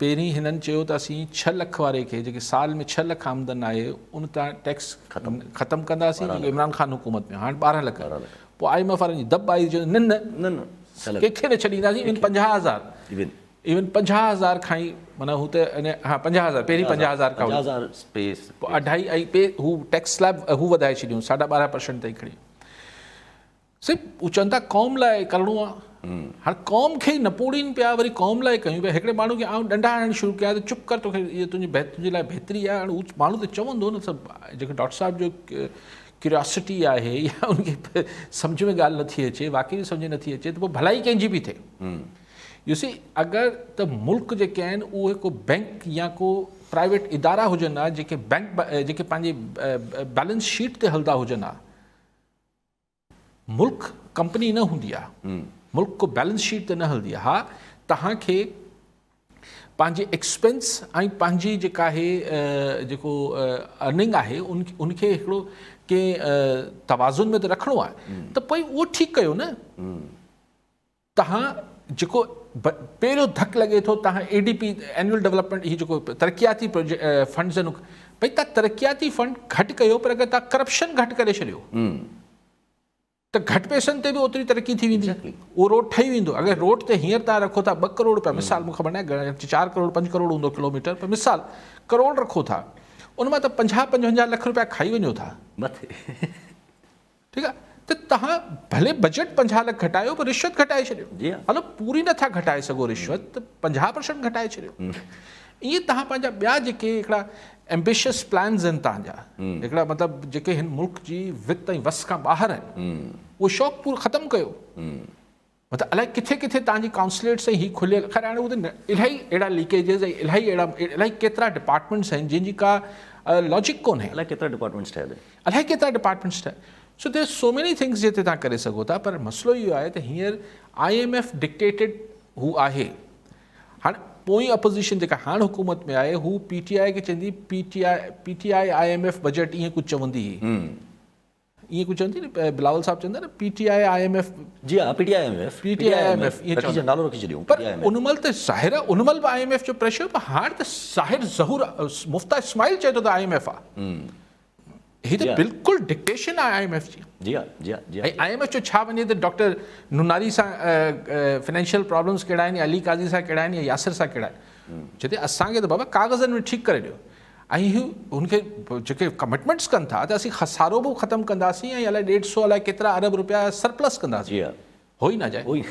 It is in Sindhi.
پهرين هنن چيو ته اسين ڇهه لک واري کي جيڪي سال ۾ ڇهه لک آمدن آهي ان تان ٽيڪس ختم ختم ڪنداسين جيڪو عمران خان حڪومت ۾ هاڻ 12 لک پوء I M F وارن جي دٻ آئي چيو نه نه نه نه ڪنهن کي نه ڇڏينداسين ايون 50000 ايون 50000 کان ئي معنيٰ هو ته ها 50000 پهرين 50000 کان 50000 اسپيس پوء اڍائي ۽ پي هو ٽيڪس سليب هو وڌائي ڇڏيون 12.5% تائين کڻي سي هو چون ٿا قوم لاء ڪرڻو آ هاڻ قوم کي ئي نپوڙين پيا وري قوم لاء ڪيون پيا هڪڙي ماڻهو کي آئون ڏنڊا هڻڻ شروع ڪيا ته چپ ڪر توکي اهو تنهنجي تنهنجي لاء بهتري آ هاڻ هو ماڻهو ته چوندو نه سڀ جيڪو ڊاڪٽر صاحب جو ڪيورياسٽي آهي يا ان کي سمجھ ۾ ڳالهه نٿي اچي واقعي به سمجھ نٿي اچي ته پوء ڀلائي ڪنهن جي به ٿئي يو سي اگر ته ملڪ جيڪي آهن اهي ڪو بينڪ يا ڪو پرائيويٽ ادارا هجن ها جيڪي بينڪ جيڪي پنهنجي بيلنس شيٽ تي هلندا هجن ها ملڪ ڪمپني نه هوندي آ ملڪ ڪو بيلنس شيٽ تي نه هلندي آ ها توهان کي پنهنجي ايڪسپينس ۽ پنهنجي جيڪا آهي جيڪو ارننگ آهي ان کي هڪڙو ڪنهن توازن ۾ ته رکڻو آهي ته پوء اهو ٺيڪ ڪيو نه. تهان جيڪو پهريون ڌڪ لڳي ٿو تهان A D P annual development هي جيڪو ترقياتي فنڊز آهن ڀئي تهان ترقياتي فنڊ گهٽ ڪيو پر اگر تهان ڪرپشن گهٽ ڪري ڇڏيو ته گهٽ پئسن تي به اوتري ترقي ٿي ويندي اهو روڊ ٺهي ويندو اگر روڊ تي هينئر تهان رکو ٿا 2 ڪروڙ روپيا مثال مون خبر ناهي 4 ڪروڙ 5 ڪروڙ هوندو ڪلوميٽر پر مثال ڪروڙ رکو ٿا ان مان ته 50 55 لک روپيا کائي وڃو ٿا مٿي ٺيڪ آ ته توهان ڀلي بجيٽ 50 لک گهٽايو پر رشوت گهٽائي ڇڏيو جي ها هلو پوري نٿا گهٽائي سگهو رشوت ته 50% گهٽائي ڇڏيو ائين توهان پنهنجا ٻيا جيڪي هڪڙا ايمبيشس پلانز آهن توهان جا هڪڙا مطلب جيڪي هن ملڪ جي وت ۽ وس کان ٻاهر آهن اهو شوق پورو ختم ڪيو مطلب الائي ڪٿي ڪٿي توهان جي ڪائونسليٽس ۽ هي کليل خير هاڻي هو ته الاهي اهڙا ليڪيجز ۽ الاهي اهڙا الاهي ڪيترا ڊپارٽمينٽس آهن جن جي ڪا لاجڪ ڪونهي. الائي ڪيترا ڊپارٽمينٽس ٺهيل آهن. الائي ڪيترا ڊپارٽمينٽس ٺهيل سو there so many things جتي توهان ڪري سگهو ٿا پر مسئلو اهو آهي ته هينئر I M F dictated هو آهي هاڻي پوئين اپوزيشن جيڪا هاڻ حڪومت ۾ آهي هو پي ٽي آء کي چوندي P T I P T I I M F budget ائين ڪجهه چوندي هئي. ائين ڪجهه چون ٿي نه بلاول صاحب چوندا نه P T I I M F جي ها P T I M F P T I M F ائين چوندا نالو رکي ڇڏيو پر ان مهل ته ظاهر آهي ان مهل به I M F جو پريشر پر هاڻ ته ظاهر ظهور مفتاح اسماعيل چئي ٿو ته I M F آ هي ته بلڪل ڊڪٽيشن آهي I M F جي جي ها جي ها جي ها I M F جو ڇا وڃي ته ڊاڪٽر نوناري سان فنانشل پرابلمز ڪهڙا آهن يا علي قاضي سان ڪهڙا آهن يا ياسر سان ڪهڙا آهن چئي ٿي اسان کي ته بابا ڪاغذن ۾ ٺيڪ ڪري ڏيو ۽ هو هن کي جيڪي ڪمٽمينٽس ڪن ٿا ته اسين خسارو به ختم ڪنداسين ۽ الائي ڏيڍ سو الائي ڪيترا ارب روپيا سرپلس ڪنداسين جي ها هو ئي نه جائي هو ئي.